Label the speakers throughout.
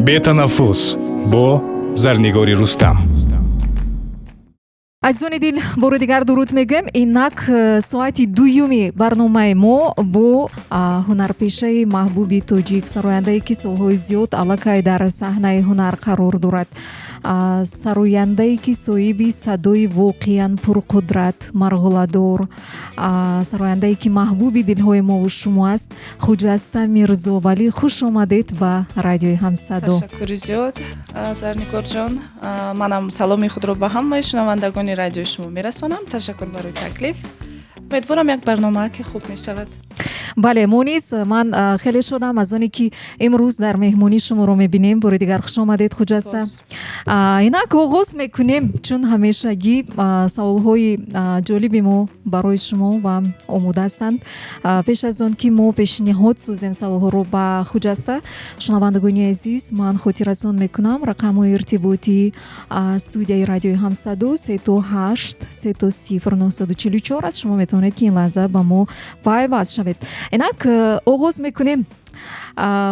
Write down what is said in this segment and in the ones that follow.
Speaker 1: Бетанаффус бо Зарнигори Рустам.
Speaker 2: Азизони дил, бори дигар дуруд мегӯем. Инак соати дуюми барномаи мо бо ҳунарпешаи маҳбуби тоҷик, сарояндае, ки солҳои зиёд аллакай дар саҳнаи ҳунар қарор дорад, сарояндае, ки соҳиби садои воқеан пурқудрат, марғуладор, сарояндае, ки маҳбуби дилҳои мову шумо аст, Хуҷаста Мирзовалӣ. Хуш омадед ба Радиои Ҳамсадо.
Speaker 3: Ташаккури зиёд, Зарнигорҷон. Манам саломи худро ба ҳамаи шунавандагони радиои шумо мерасонам. Ташаккур барои таклиф. Умедворам, як барномаа ки хуб мешавад.
Speaker 2: Бале, мо низ, ман хеле шодам аз оне, ки имрӯз дар меҳмонӣ шуморо мебинем. Бори дигар хуш омадед, Хуҷаста. Инак оғоз мекунем. Чун ҳамешагӣ, саволҳои ҷолиби мо барои шумо ва омода ҳастанд. Пеш аз он ки мо пешниҳод созем саволҳоро ба Хуҷаста, шунавандагони азиз, ман хотиррасон мекунам: рақамҳои иртиботии студияи Радиои Ҳамсадо 3 8 0 0 944 аст. Шумо метавонед, ки ин лаҳза ба мо пайваст шавед. Инак оғоз мекунем.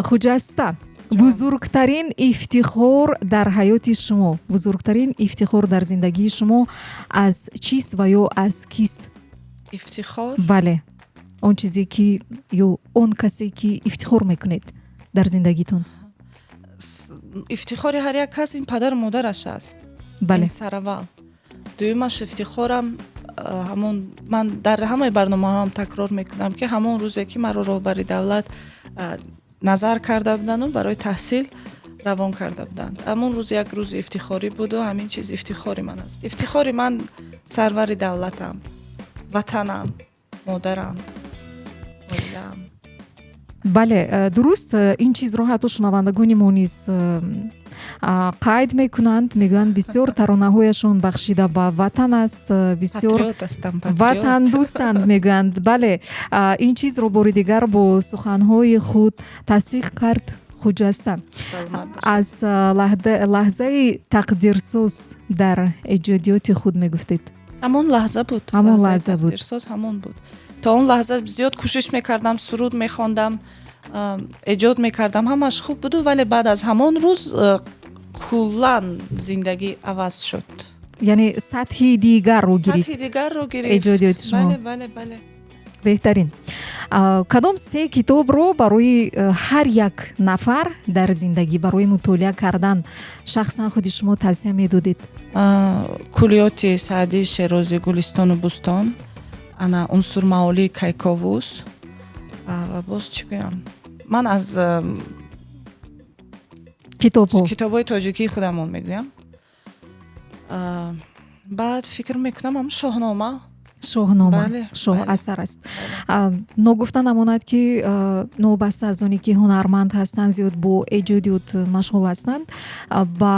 Speaker 2: Хуҷаста, бузургтарин ифтихор дар ҳаёти шумо, бузургтарин ифтихор дар зиндагии шумо аз чист ва ё аз кист?
Speaker 3: Ифтихор?
Speaker 2: Бале, он чизе ки ё он касе, ки ифтихор мекунед дар зиндагитон.
Speaker 3: Ифтихори ҳар як кас ин падару модараш аст. Сараввал. Дуюмаш, ифтихорам ҳамон, ман дар ҳамаи барномаҳоам такрор мекунам, ки ҳамон рӯзе, ки маро роҳбари давлат назар карда буданду барои таҳсил равон карда буданд, ҳамон рӯз як рӯзи ифтихорӣ буду ҳамин чиз ифтихори ман аст. Ифтихори ман сарвари давлатам, ватанам, модарам, оилаам.
Speaker 2: Бале, дуруст, ин чизро ҳатто шунавандагони мо низ қайд мекунанд. Мегӯянд, бисёр таронаҳояшон бахшида ба ватан аст, бисёр ватандӯстанд, мегӯянд. Бале, ин чизро бори дигар бо суханҳои худ тасдиқ кард Хуҷаста. Аз лаҳзаи тақдирсоз дар эҷодиёти худ мегуфтед.
Speaker 3: Ҳамон лаҳза буд.
Speaker 2: Ҳамон лаҳза буд.
Speaker 3: Тақдирсоз ҳамон буд. То он лаҳза зиёд кӯшиш мекардам, суруд мехондам, эҷод мекардам, ҳамаш хуб буду, вале баъд аз ҳамон рӯз куллан зиндагӣ иваз шуд.
Speaker 2: Яъне сатҳи дигарро гирифт.
Speaker 3: Сатҳи дигарро гирифт.
Speaker 2: Эҷодиёти шумо.
Speaker 3: Бале.
Speaker 2: Беҳтарин. Кадом се китобро барои ҳар як нафар дар зиндагӣ барои мутолиа кардан шахсан худи шумо тавсия медодед?
Speaker 3: Куллиёти Саъдии Шерозӣ, «Гулистону бӯстон», ана «Унсурмаолии» Кайковус ва боз чӣ гӯям, ман аз
Speaker 2: китобҳо.
Speaker 3: Китобҳои тоҷикии худамон мегӯям. Баъд фикр мекунам, ҳам «Шоҳнома».
Speaker 2: «Шоҳнома» шоҳ асар аст. Ногуфта намонад, ки новобаста аз оне ки ҳунарманд ҳастанд, зиёд бо эҷодиёт машғул ҳастанд, ба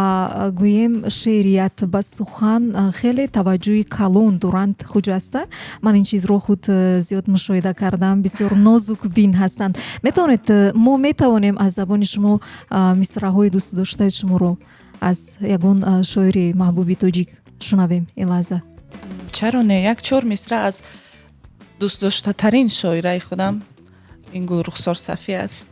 Speaker 2: гӯем шеърият, ба сухан хеле таваҷҷӯҳи калон доранд Хуҷаста. Ман ин чизро худ зиёд мушоҳида кардам, бисёр нозукбин ҳастанд. Метавонед, мо метавонем аз забони шумо мисраъҳои дӯстдоштаи шуморо аз ягон шоири маҳбуби тоҷик шунавем ин лаҳза?
Speaker 3: Чаро не? Як чор мисра аз дӯстдоштатарин шоираи худам, ин Гулрухсор Сафӣ аст.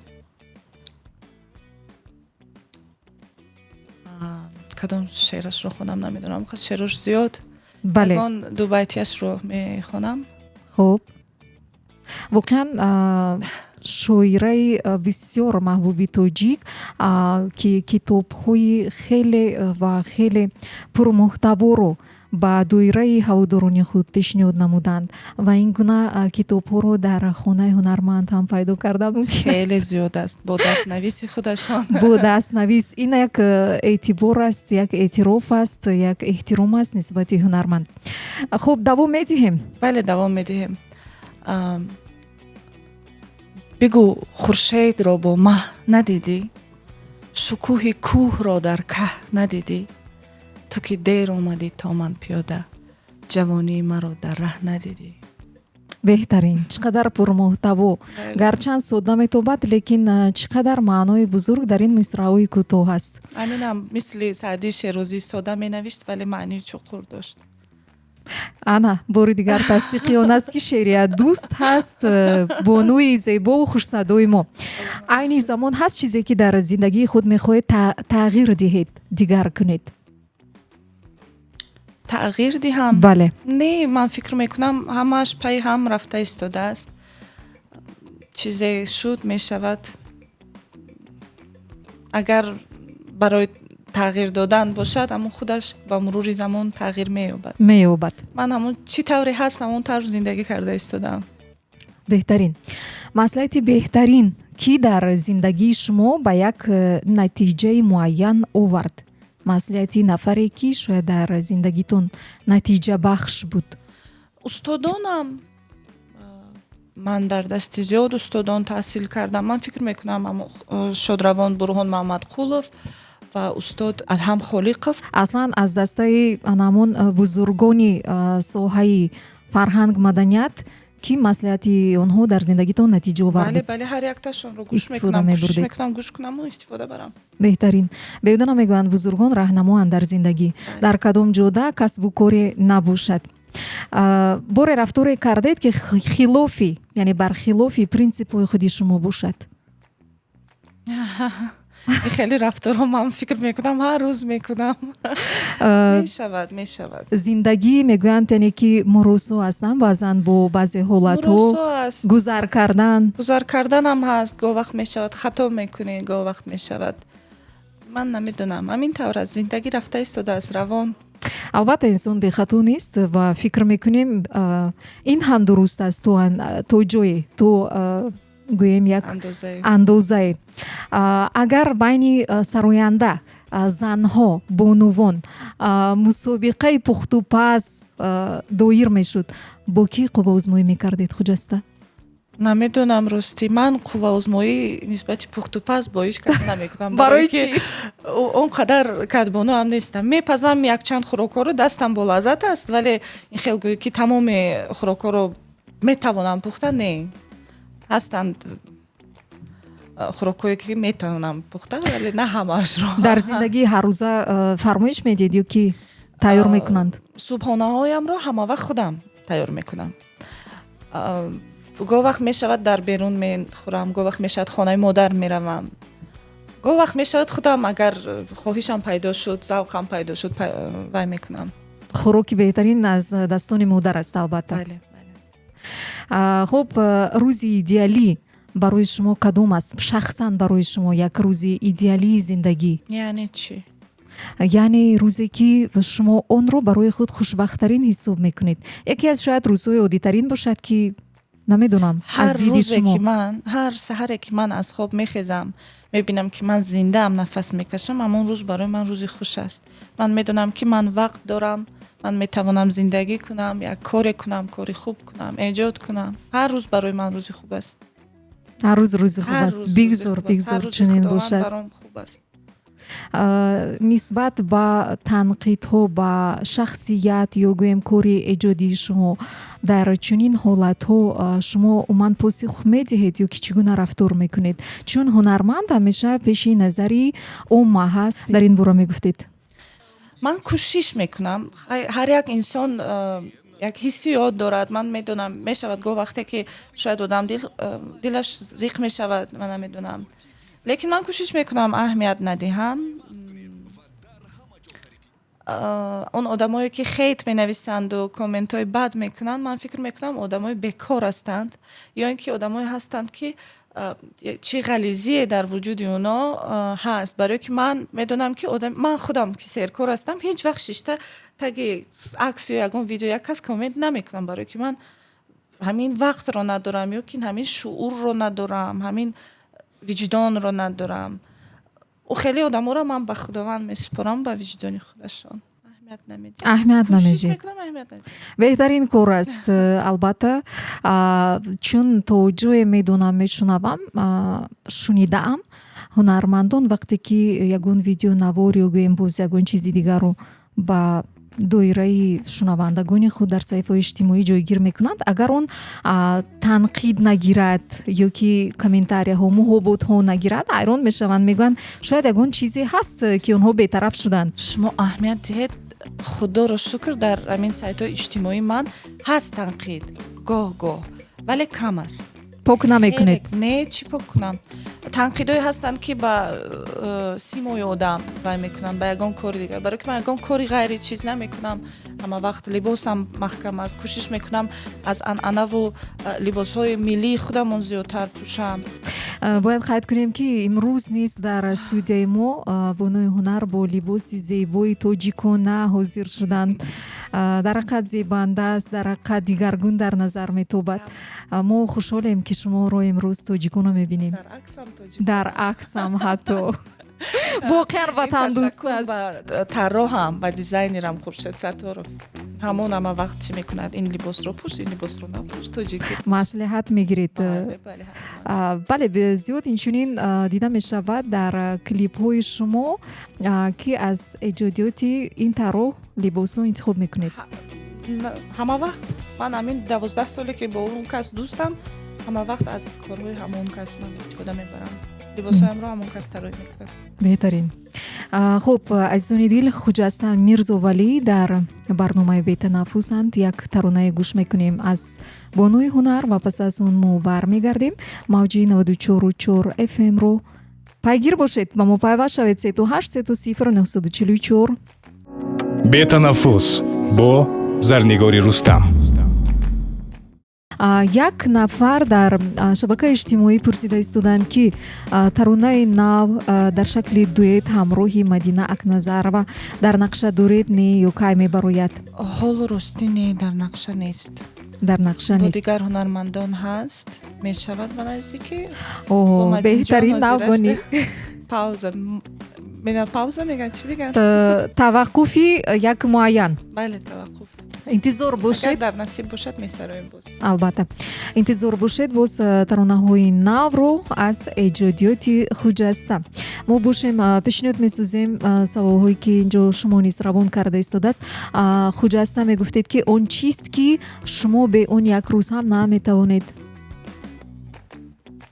Speaker 3: Кадом шеърашро хонам, намедонам, шеърош зиёд. Ягон дубайтияшро мехонам.
Speaker 2: Хуб, воқеан, шоираи бисёр маҳбуби тоҷик, ки китобҳои хеле ва хеле пурмуҳтаворо ба доираи ҳаводорони худ пешниҳод намуданд ва ин гуна китобҳоро дар хонаи ҳунарманд ҳам пайдо кардан мумкин аст.
Speaker 3: Хеле зиёд аст, бо дастнависи худашон.
Speaker 2: Бо дастнавис. Ин як эътибор аст, як эътироф аст, як эҳтиром аст нисбати ҳунарманд. Хуб, давом медиҳем.
Speaker 3: Бале, давом медиҳем. Бигӯ, хуршедро бо маҳ надидӣ, шукӯҳи кӯҳро дар каҳ надидӣ, ту ки дер омадӣ то ман пиёда, ҷавонии маро дар раҳ надидӣ.
Speaker 2: Беҳтарин, чӣ қадар пурмуҳтаво! Гарчанд содда метобад, лекин чӣ қадар маънои бузург дар ин мисраъҳои кӯтоҳ аст.
Speaker 3: Аминам, мисли Саъдии Шерозӣ сода менавишт, вале маънии чуқур дошт.
Speaker 2: Ана, бори дигар тасдиқи он аст, ки шеъриятдӯст ҳаст бонуи зебову хушсадои мо. Айни замон ҳаст чизе, ки дар зиндагии худ мехоҳед тағйир диҳед, дигар кунед?
Speaker 3: Тағйир диҳам?
Speaker 2: Бале.
Speaker 3: Не, ман фикр мекунам, ҳамааш пайи ҳам рафта истодааст. Чизе шуд, мешавад. Агар барои тағйир додан бошад, ҳамон худаш ба мурури замон тағйир меёбад.
Speaker 2: Меёбад.
Speaker 3: Ман ҳамон чӣ тавре ҳаст, ҳамон тавр зиндагӣ карда истодаам.
Speaker 2: Беҳтарин маслиҳати, беҳтарин, ки дар зиндагии шумо ба як натиҷаи муайян овард, маслиҳати нафаре, ки шояд дар зиндагитон натиҷабахш буд?
Speaker 3: Устодонам. Ман дар дасти зиёд устодон таҳсил кардам. Ман фикр мекунам, шодравон Бурҳон Маҳмадқулов ва устод Адҳам Холиқов.
Speaker 2: Аслан аз дастаи ҳамон бузургони соҳаи фарҳанг, маданият, ки маслиҳати онҳо дар зиндагитон натиҷа овард?
Speaker 3: Бале, бале, ҳар якташонро гӯш мекунам, кӯшиш мекунам, гӯш кунаму истифода барам.
Speaker 2: Беҳтарин. Беҳуда намегӯянд, бузургон раҳнамоанд дар зиндагӣ, дар кадом ҷода, касбу коре набошад. Боре рафторе кардед, ки хилофи, яъне бархилофи принсипҳои худи шумо бошад?
Speaker 3: Хеле рафторҳо ман фикр мекунам, ҳар рӯз мекунам. Мешавад, мешавад.
Speaker 2: Зиндагӣ, мегӯянд, яъне ки муросо ҳастанд, баъзан бо баъзе ҳолатҳо гузар кардан.
Speaker 3: Гузар карданам ҳаст. Гоҳ вақт мешавад, хато мекунӣ, гоҳ вақт мешавад, ман намедонам, ҳамин тавр аст. Зиндагӣ рафта истодааст, равон.
Speaker 2: Албатта, инсон бехато нест ва фикр мекунем, ин ҳам дуруст аст то ҷое, то, гӯем, як андозае. Агар байни сароянда занҳо, бонувон мусобиқаи пухтупаз доир мешуд, бо кӣ қувваозмоӣ мекардед, Хуҷаста?
Speaker 3: Намедонам, ростӣ, ман қувваозмоӣ нисбати пухтупаз бо ҳеҷ кас намекунам.
Speaker 2: Барои чӣ?
Speaker 3: Он қадар кадбонуам нестам. Мепазам якчанд хӯрокҳоро, дастам болаззат аст, вале ин хел гӯӣ, ки тамоми хӯрокҳоро метавонам пухта, не. Ҳастанд хӯрокҳое, ки метавонам пухта, вале на ҳамаашро.
Speaker 2: Дар зиндагии ҳаррӯза фармоиш медиҳед ё ки тайёр мекунанд?
Speaker 3: Субҳонаҳоямро ҳамавақт худам тайёр мекунам. Гоҳ вақт мешавад, дар берун мехӯрам, гоҳ вақт мешавад, хонаи модар меравам, гоҳ вақт мешавад, худам, агар хоҳишам пайдо шуд, завқам пайдо шуд, вай мекунам.
Speaker 2: Хӯроки беҳтарин аз дастони модар аст, албатта.
Speaker 3: Бале.
Speaker 2: Хуб, рӯзи идеалӣ барои шумо кадом аст? Шахсан барои шумо як рӯзи идеалии зиндагӣ?
Speaker 3: Яъне чӣ?
Speaker 2: Яъне рӯзе, ки шумо онро барои худ хушбахттарин ҳисоб мекунед. Яке аз шояд рӯзҳои оддитарин бошад, ки намедонам, аз
Speaker 3: Ҳар
Speaker 2: диди
Speaker 3: рӯзе
Speaker 2: шумо.
Speaker 3: ки ман, ҳар саҳаре ки ман аз хоб мехезам, мебинам, ки ман зиндаам, нафас мекашам, ҳамон рӯз барои ман рӯзи хуш аст. Ман медонам, ки ман вақт дорам, ман метавонам зиндагӣ кунам, як коре кунам, кори хуб кунам, эҷод кунам. Ҳар рӯз барои ман рӯзи хуб аст.
Speaker 2: Ҳар рӯз рӯзи хуб
Speaker 3: Ҳар
Speaker 2: аст.
Speaker 3: рӯз рӯзи
Speaker 2: Бигзор,
Speaker 3: хуб аст.
Speaker 2: бигзор
Speaker 3: Ҳар рӯзи
Speaker 2: чунин
Speaker 3: Худованд
Speaker 2: бошад.
Speaker 3: баром хуб аст.
Speaker 2: Нисбат ба танқидҳо ба шахсият ё, гӯем, кори эҷодии шумо, дар чунин ҳолатҳо шумо умуман посух медиҳед ё ки чӣ гуна рафтор мекунед? Чун ҳунарманд ҳамеша пеши назари омма ҳаст. Дар ин бора мегуфтед.
Speaker 3: Ман кӯшиш мекунам. Ҳар як инсон як ҳиссиёт дорад. Ман медонам, мешавад гоҳ вақте ки шояд одам дилаш зиқ мешавад, ман намедонам, лекин ман кӯшиш мекунам аҳамият надиҳам. Он одамое, ки хейт менависанду комментҳои бад мекунанд, ман фикр мекунам, одамои бекор ҳастанд ё ин ки одамое ҳастанд, ки чӣ ғализие дар вуҷуди оно ҳаст. Барое ки ман медонам, ки ман худам, ки серкор ҳастам, ҳеҷ вақт шишта таги акс ё ягон видео як кас коммент намекунам, барое ки ман ҳамин вақтро надорам ё ки ҳамин шуурро надорам, ҳамин виҷдонро надорам. Ӯ хеле одаморо ман ба Худованд месупорам, ба виҷдони худашон. Аҳамият намедиҳам.
Speaker 2: Аҳамият
Speaker 3: Кӯшиш
Speaker 2: намедиҳед.
Speaker 3: мекунам аҳамият надиҳам.
Speaker 2: Беҳтарин кор аст, албатта. Чун то ҷое медонам, мешунавам, шунидаам, ҳунармандон вақте ки ягон видео навор ё, гӯем, боз ягон чизи дигарро ба доираи шунавандагони худ дар саҳифаҳои иҷтимоӣ ҷойгир мекунанд, агар он танқид нагирад ё ки комментарияҳо, муҳоботҳо нагирад, ҳайрон мешаванд, мегӯянд, шояд ягон чизе ҳаст, ки онҳо бетараф шуданд.
Speaker 3: Шумо аҳамият диҳед. Худоро шукр, дар ҳамин сайтҳои иҷтимоии ман ҳаст танқид гоҳ гоҳ, вале кам аст.
Speaker 2: Пок намекунед?
Speaker 3: Не, чӣ пок кунам? Танқидҳое ҳастанд, ки ба симои одам вай мекунанд, ба ягон кори дигар, барое ки ман ягон кори ғайри чиз намекунам. Ҳама вақт либосам маҳкам аст, кӯшиш мекунам, аз анъанаву либосҳои миллии худамон зиёдтар пӯшам.
Speaker 2: Бояд қайд кунем, ки имрӯз низ дар студияи мо бонуи ҳунар бо либоси зебои тоҷикона ҳозир шуданд. Дар ҳақиқат зебанда аст, дар ҳақиқат дигаргун дар назар метобад. Мо хушҳолем, ки шуморо имрӯз тоҷикона мебинем. Дар аксам ҳатто воқеан ватандӯст аст.
Speaker 3: Тарроҳам ба дизайнерам Хуршед Сатторов, ҳамон ҳама вақт чӣ мекунад: ин либосро пӯш, ин либосро напӯш, тоҷикӣ.
Speaker 2: Маслиҳат мегиред. Бале, зиёд инчунин дида мешавад дар клипҳои шумо, ки аз эҷодиёти ин тарроҳ либосҳо интихоб мекунед.
Speaker 3: Ҳама вақт ман ҳамин 12 соле, ки бо он кас дӯстам, ҳама вақт аз корҳои ҳамон кас ман истифода мебарам, либосҳоямро ҳамон кас тарроҳӣ мекунад.
Speaker 2: Беҳтарин. Хуб, азизони дил, Хуҷаста Мирзовалӣ дар барномаи «Бетанаффусанд». Як таронае гӯш мекунем аз бонуи ҳунар ва пас аз он мо бармегардем. Мавҷи 94,4 ФМ-ро пайгир бошед, ба мо пайваст шавед: 383 0944.
Speaker 1: «Бетанаффус» бо Зарнигори Рустам.
Speaker 2: Як нафар дар шабакаи иҷтимоӣ пурсида истоданд, ки таронаи нав дар шакли дуэт ҳамроҳи Мадина Акназарова дар нақша доред, не, ё кай мебарояд?
Speaker 3: Ҳолу ростӣ, не, дар нақша нест.
Speaker 2: Дар нақша
Speaker 3: Бо
Speaker 2: нест.
Speaker 3: дигар ҳунармандон ҳаст, мешавад ба наздикӣ.
Speaker 2: О, беҳтарин навгонӣ.
Speaker 3: Пауза меган, пауза меган, чӣ меган?
Speaker 2: Таваққуфи як муайян.
Speaker 3: Бале, таваққуф.
Speaker 2: Интизор бошед.
Speaker 3: Дар насиб бошад, месароем боз.
Speaker 2: Албатта, интизор бошед боз таронаҳои навро аз эҷодиёти Хуҷаста. Мо бошем, пешниҳод месозем саволҳое, ки инҷо шумо низ равон карда истодааст. Хуҷаста, мегуфтед, ки он чист, ки шумо бе он як рӯз ҳам наметавонед,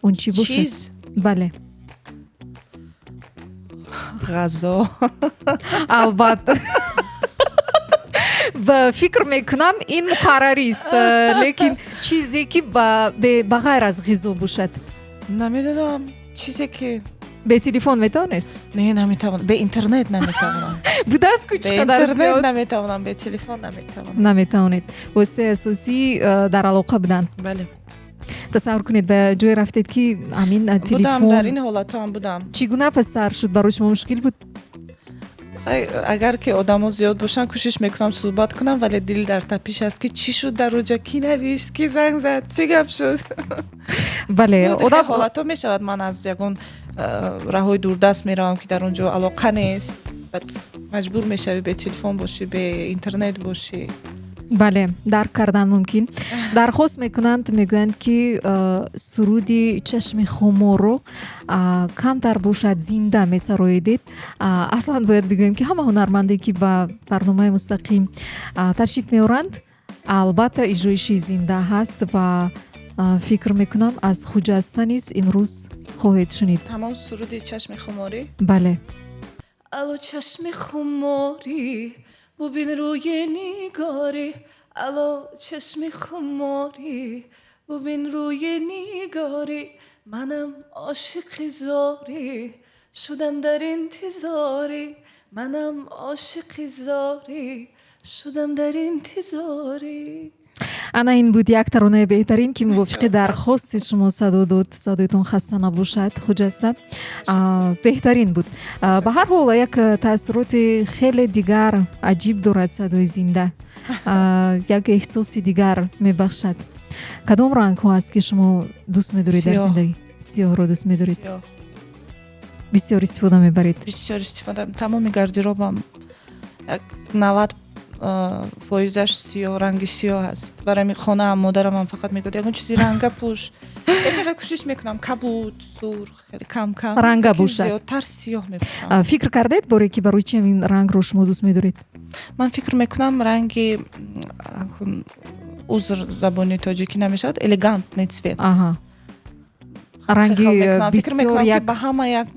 Speaker 2: он чӣ бошад?
Speaker 3: Чиз?
Speaker 2: Бале.
Speaker 3: Ғазо.
Speaker 2: Албатта, фикр мекунам, ин муқаррарист, лекин чизе, ки ба ғайр аз ғизо бошад.
Speaker 3: Намедонам, чизе ки
Speaker 2: Бе телефон метавонед?
Speaker 3: Не, наметавонам, бе интернет наметавонам.
Speaker 2: Будааст ку, чӣ қадар
Speaker 3: интернет наметавонам, бе телефон наметавонам.
Speaker 2: Наметавонед. Воситаи асосӣ дар алоқа будан.
Speaker 3: Бале.
Speaker 2: Тасаввур кунед, ба ҷое рафтед, ки ҳамин телефон
Speaker 3: Будам, дар ин ҳолатҳо ҳам будам.
Speaker 2: Чӣ гуна пас сар шуд? Барои шумо мушкил буд?
Speaker 3: Агар ки одамо зиёд бошанд, кӯшиш мекунам суҳбат кунам, вале дил дар тапиш аст, ки чӣ шуд дар оҷа, кӣ навишт, кӣ занг зад, чӣ гап шуд.
Speaker 2: Бале,
Speaker 3: одам ҳолатҳо мешавад. Ман аз ягон раҳои дурдаст меравам, ки дар он ҷо алоқа нест, маҷбур мешавӣ бе телефон бошӣ, бе интернет бошӣ.
Speaker 2: Бале, дарк кардан мумкин. Дархост мекунанд, мегӯянд, ки суруди «Чашми хуморро» камтар бошад зинда месароидед. Аслан бояд бигӯем, ки ҳама ҳунарманде, ки ба барномаи мустақим ташриф меоранд, албатта иҷроиши зинда ҳаст ва фикр мекунам, аз Хуҷаста низ имрӯз хоҳед шунид.
Speaker 3: Ҳамон суруди «Чашми хуморӣ»?
Speaker 2: Бале.
Speaker 3: Алло, чашми хуморӣ, бубин рӯи нигорӣ, алло, чашми хуморӣ, бубин рӯи нигорӣ, манам ошиқи зорӣ, шудам дар интизорӣ, манам ошиқи зорӣ, шудам дар интизорӣ.
Speaker 2: Ана ин буд як таронаи беҳтарин, ки мувофиқи дархости шумо садо дод. Садоятон хаста набошад, Хуҷаста, беҳтарин буд. Ба ҳар ҳол, як таассуроти хеле дигар аҷиб дорад садои зинда, як эҳсоси дигар мебахшад. Кадом рангҳо аст, ки шумо дӯст медоред дар зиндагӣ? Сиёҳро дӯст медоред, бисёр истифода мебаред?
Speaker 3: Бисёр истифода. Тамоми гардеробам як 90 фоизаш сиёҳ, ранги сиёҳ аст. Барои ҳамин хонаам, модарамам фақат мегӯяд: ягон чизи ранга пӯш. Кӯшиш мекунам, кабуд, сурх, хеле кам кам.
Speaker 2: Ранга бошад.
Speaker 3: Зиёдтар сиёҳ мепӯшам.
Speaker 2: Фикр кардед боре, ки барои чи ҳамин рангро шумо дӯст медоред?
Speaker 3: Ман фикр мекунам, ранги, узр, забони тоҷикӣ намешавад, элегантный цвет.
Speaker 2: Ранги
Speaker 3: бисёр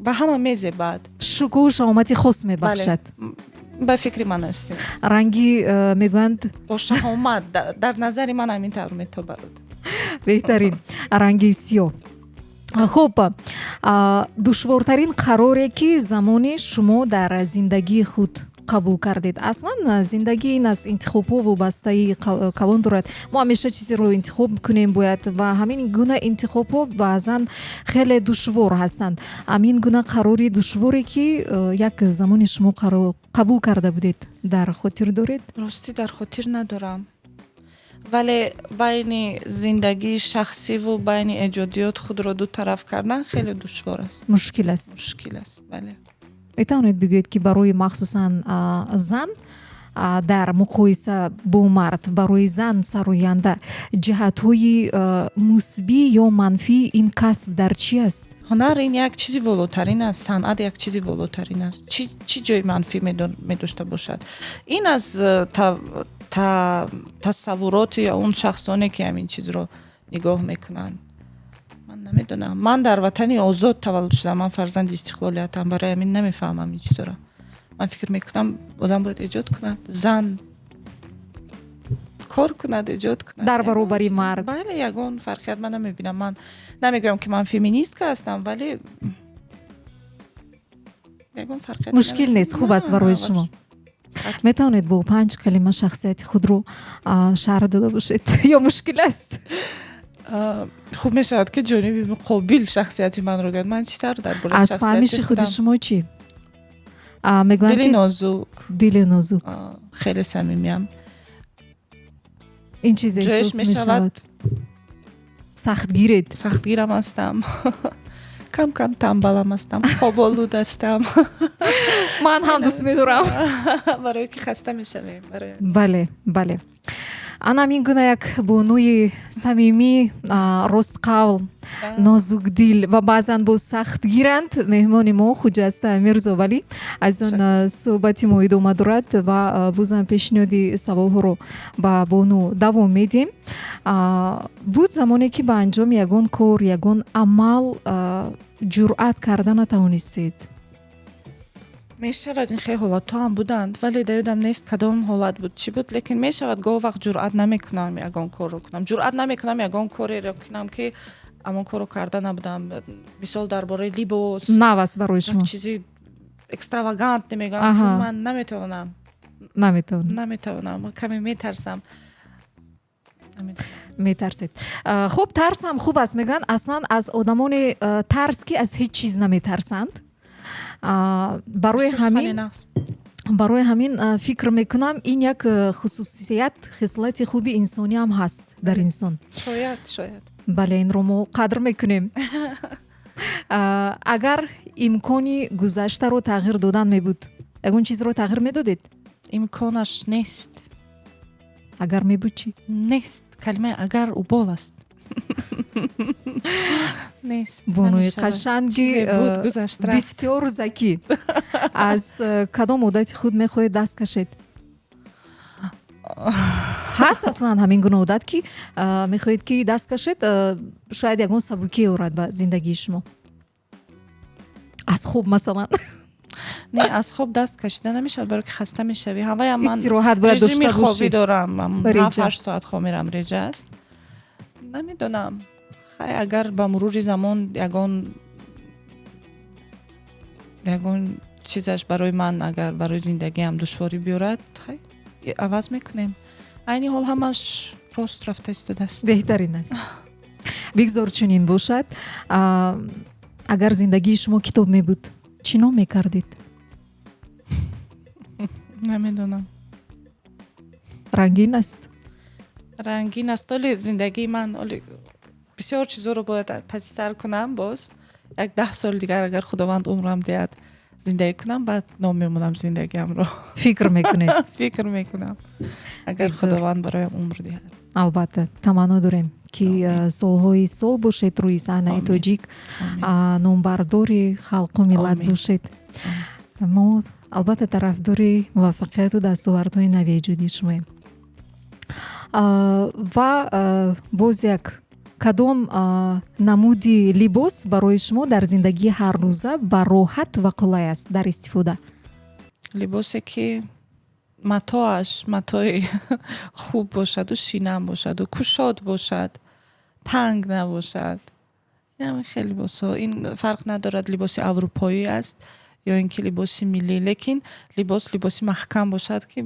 Speaker 3: ба ҳама мезебад.
Speaker 2: Шукӯҳу шаҳомати хос мебахшад.
Speaker 3: Ба фикри ман аст.
Speaker 2: Ранги мегӯянд.
Speaker 3: Бо шаҳомат, дар назари ман ҳамин тавр метобад.
Speaker 2: Беҳтарин ранги сиёҳ. Хуб, душвортарин қароре, ки замоне шумо дар зиндагии худ қабул кардед? Аслан зиндагӣ ин аз интихобҳо вобастаи калон дорад. Мо ҳамеша чизеро интихоб кунем бояд, ва ҳамин гуна интихобҳо баъзан хеле душвор ҳастанд. Ҳамин гуна қарори душворе, ки як замоне шумо қабул карда будед, дар хотир доред?
Speaker 3: Ростӣ, дар хотир надорам, вале байни зиндагии шахсиву байни эҷодиёт худро ду тараф кардан хеле душвор аст.
Speaker 2: Мушкил аст.
Speaker 3: Мушкил аст, бале.
Speaker 2: Метавонед бигӯед, ки барои махсусан зан дар муқоиса бо мард, барои зан сароянда ҷиҳатҳои мусбӣ ё манфии ин касб дар чӣ аст?
Speaker 3: Ҳунар ин як чизи волотарин аст, санъат як чизи волотарин аст. Чӣ ҷои манфӣ медошта бошад? Ин аз тасаввуроти он шахсоне, ки ҳамин чизро нигоҳ мекунанд. Ман намедонам, ман дар ватани озод таваллуд шудам, ман фарзанди истиқлолиятам, барои ҳамин намефаҳмам ин чизоро. Ман фикр мекунам, одам бояд эҷод кунад, зан кор кунад, эҷод кунад.
Speaker 2: Дар баробари мард.
Speaker 3: Бале, ягон фарқият ман намебинам. Ман намегӯям, ки ман феминистка ҳастам, вале ягон фарқият.
Speaker 2: Мушкил нест, хуб аст барои шумо. Метавонед бо панҷ калима шахсияти худро шарҳ дода бошед ё мушкил аст?
Speaker 3: Хуб мешавад, ки ҷониби муқобил шахсияти манро гӯяд. Ман чӣ тавр дар бораи
Speaker 2: Аз фаҳмиши худи шумо чӣ мегӯянд?
Speaker 3: Дили нозук.
Speaker 2: Дили нозук.
Speaker 3: Хеле самимиям.
Speaker 2: Ин чиз эҳсос мешавад. Сахтгиред?
Speaker 3: Сахтгирам ҳастам, кам кам тамбалам ҳастам, хоболуд ҳастам.
Speaker 2: Ман ҳам дӯст медорам.
Speaker 3: Барое ки хаста мешавем.
Speaker 2: Бале, ана ҳамин гуна як бонуи самимӣ, ростқавл, нозукдил ва баъзан боз сахтгиранд меҳмони мо Хуҷаста Мирзовалӣ. Азизон, суҳбати мо идома дорад ва бозам пешниҳоди саволҳоро ба бону давом медиҳем. Буд замоне, ки ба анҷоми ягон кор, ягон амал ҷуръат карда натавонистед?
Speaker 3: Мешавад, ин хеле ҳолатҳо ҳам буданд, вале дар ёдам нест, кадом ҳолат буд, чӣ буд. Лекин мешавад, гоҳ вақт ҷуръат намекунам ягон корро кунам, ҷуръат намекунам ягон кореро кунам, ки ҳамон корро карда набудам. Мисол, дар бораи либос.
Speaker 2: Нав аст барои шумо.
Speaker 3: Чизи экстравагант намегӯям, ман наметавонам.
Speaker 2: Наметавонам.
Speaker 3: Наметавонам, каме метарсам.
Speaker 2: Метарсед. Хуб, тарс ҳам хуб аст, мегӯянд. Аслан аз одамоне тарс, ки аз ҳеҷ чиз наметарсанд. Барои ҳамин фикр мекунам, ин як хусусият, хислати хуби инсонӣ ҳам ҳаст дар инсон.
Speaker 3: Шояд, шояд.
Speaker 2: Бале, инро мо қадр мекунем. Агар имкони гузаштаро тағйир додан мебуд, ягон чизро тағйир медодед?
Speaker 3: Имконаш нест.
Speaker 2: Агар мебуд, чӣ?
Speaker 3: Нест. Калимаи агар убол аст, нест.
Speaker 2: Бонуи қашанги бисёр закӣ, аз кадом одати худ мехоҳед даст кашед? Ҳаст аслан ҳамин гуна одат, ки мехоҳед, ки даст кашед, шояд ягон сабукие орад ба зиндагии шумо? Аз хоб, масалан?
Speaker 3: Не, аз хоб даст кашида намешавад, баро ки хаста мешавӣ. Ҳаваям ман
Speaker 2: Истироҳат бояд
Speaker 3: режими
Speaker 2: дошта бошӣ.
Speaker 3: хобӣ дорам,
Speaker 2: Реҷа.
Speaker 3: 7-8 соат хоб мерам, реҷа аст. Намедонам, хай, агар ба мурури замон ягон чизаш барои ман, агар барои зиндагиам душворӣ биёрад, хай, иваз мекунем. Айни ҳол ҳамаш рост рафта истодааст.
Speaker 2: Беҳтарин аст, бигзор чунин бошад. Агар зиндагии шумо китоб мебуд, чӣ ном мекардед?
Speaker 3: Намедонам.
Speaker 2: Рангин аст.
Speaker 3: Рангин аст. Оли зиндагии ман, оли бисёр чизоро бояд паси сар кунам. Боз як 10 соли дигар, агар Худованд умрам диҳад, зиндагӣ кунам, баъд ном мемонам зиндагиамро.
Speaker 2: Фикр мекунед?
Speaker 3: Фикр мекунам, агар
Speaker 2: Бигзор.
Speaker 3: Худованд бароям умр диҳад.
Speaker 2: Албатта, таманно дорем, ки солҳои сол бошед рӯи саҳнаи
Speaker 3: Омин.
Speaker 2: тоҷик,
Speaker 3: Омин.
Speaker 2: номбардори халқу миллат
Speaker 3: Омин.
Speaker 2: бошед. Мо албатта тарафдори муваффақияту дастовардҳои нави эҷодии шумоем. Ва боз як: кадом намуди либос барои шумо дар зиндагии ҳаррӯза ба роҳат ва қулай аст дар истифода?
Speaker 3: Либосе ки Матоаш матои хуб бошаду шинам бошаду кушод бошад, танг набошад. Ин хеле либосҳо, ин фарқ надорад, либоси аврупоӣ аст ё ин ки либоси миллӣ, лекин либос либоси маҳкам бошад, ки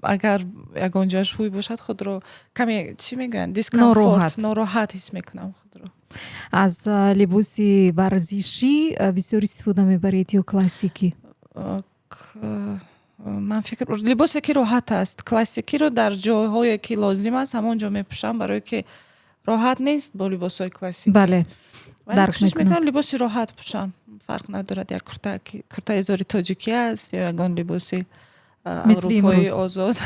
Speaker 3: агар ягон ҷояш ҳуй бошад, худро каме, чӣ мегӯянд, дискомфорт, нороҳат ҳис мекунам худро.
Speaker 2: Аз либоси варзишӣ бисёр истифода мебаред ё классикӣ?
Speaker 3: Ман фикр, либосе ки роҳат аст. Классикиро дар ҷойҳое ки лозим аст, ҳамон ҷо мепӯшам, барое ки роҳат нест бо либосҳои классикӣ. Кӯшиш мекунам либоси роҳат пӯшам, фарқ надорад, як куртаи зори тоҷикӣ аст ё ягон либоси аврупои озод.